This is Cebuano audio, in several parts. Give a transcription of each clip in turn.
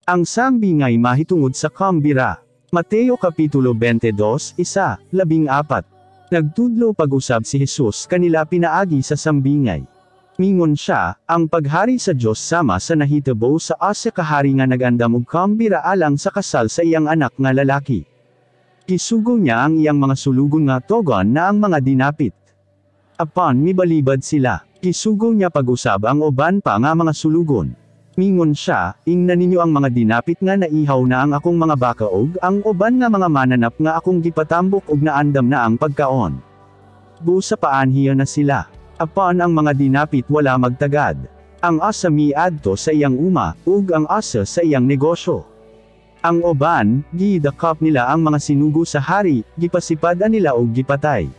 Ang sambingay mahitungod sa kambira. Mateo Kapitulo 22, 1, 14. Nagtudlo pag-usab si Jesus kanila pinaagi sa sambingay. Mingon siya, "Ang paghari sa Dios sama sa nahitabo sa usa ka hari nga nagandam og kambira alang sa kasal sa iyang anak nga lalaki. Gisugo niya ang iyang mga sulugon nga togon na ang mga dinapit. Apan mibalibad sila. Gisugo niya pag-usab ang uban pa nga mga sulugon. Mingon siya, 'Ingna ninyo ang mga dinapit nga naihaw na ang akong mga baka ug ang uban nga mga mananap nga akong gipatambok ug naandam na ang pagkaon. Busa paanhia na sila." Apan ang mga dinapit wala magtagad. Ang usa miadto sa iyang uma, ug ang usa sa iyang negosyo. Ang uban, gidakop nila ang mga sinugo sa hari, gipasipad-an nila ug gipatay.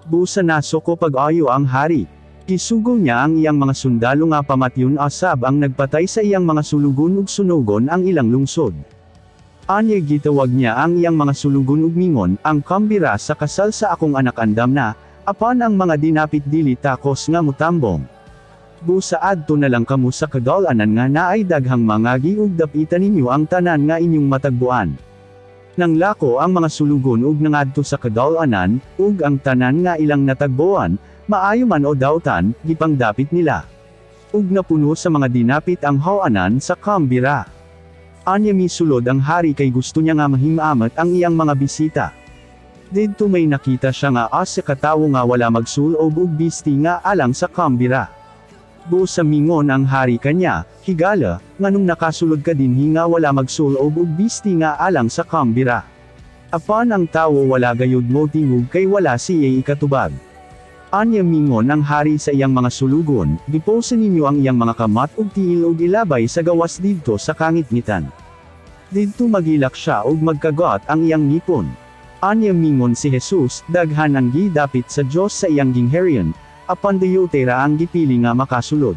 Busa nasuko pag-ayo ang hari. Gisugo niya ang iyang mga sundalo nga pamatyon usab ang nagpatay sa iyang mga sulugon ug sunogon ang ilang lungsod. Anya gitawag niya ang iyang mga sulugon ug mingon, 'Ang kambira sa kasal sa akong anak andam na, apan ang mga dinapit dili takos nga mutambong. Busa adto na lang kamo sa kadalanan nga naay daghang mangagi ug dapitan ninyo ang tanan nga inyong matagbuan." Nanglako ang mga sulugon ug nangadto sa kadalanan, ug ang tanan nga ilang natagboan, maayo man o dautan, gipangdapit nila. Ug napuno sa mga dinapit ang hawanan sa kambira. Anya misulod ang hari kay gusto niya nga mahimamat ang iyang mga bisita. Didto may nakita siya nga usa ka tawo nga wala magsulob og bisti nga alang sa kambira. Busa mingon ang hari kanya, 'Higala, nganong nakasulod ka dinhi nga wala magsulob og bisti nga alang sa kambira?' Apan ang tawo wala gayud motingog kay wala siya'y ikatubag. Anya mingon ang hari sa iyang mga sulugon, 'Giposa ninyo ang iyang mga kamot ug tiil ug ilabay sa gawas didto sa kangitngitan. Didto magilak siya ug magkagot ang iyang ngipon." Anya mingon si Jesus, "Daghan ang gidapit sa Dios sa iyang gingharian, apan dayutay ra ang gipili nga makasulod."